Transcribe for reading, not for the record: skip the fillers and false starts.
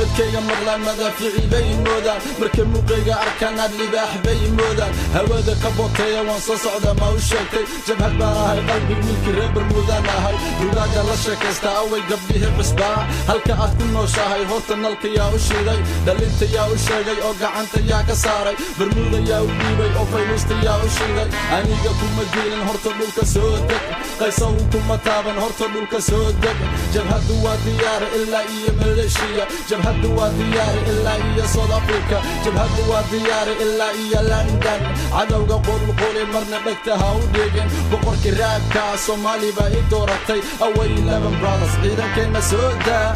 Codkayga maqlaan madaafiici bay moodaan. Markay muuqayga arkaan aad libaax bay moodaan. Hawada ka boteeya, waan soo socdaa, ma u sheegtay? Jabhad baan ahay, qalbi wiilkii reer Bermuudaan ahay. Dugaaga la sheekaysta, away gabdhihii cusbaa? Halka aad ku nooshahay horta nalka yaa u shiiday? Dhalinta yaa u sheegay oo gacanta yaa ka saaray? Bermuuda yaa u dhiibay oo faynuusta yaa u shiiday? Aniga kuma diilin, horta dhulka soo deg. Qaysaw kuma taaban, horta dhulka soo deg. Jabhaddu waa diyaar ilaa iyo Maleeshiya. Jabhaddu waa diyaar ilaa iyo South Africa. Jabhaddu waa diyaar ilaa iyo London. Cadowga qulquli, marna dhegta ha u dhigin. Boqorkii rap-ka Soomaali baa i dooratay. Away 11 Brothers, ciidankeenna soo daa.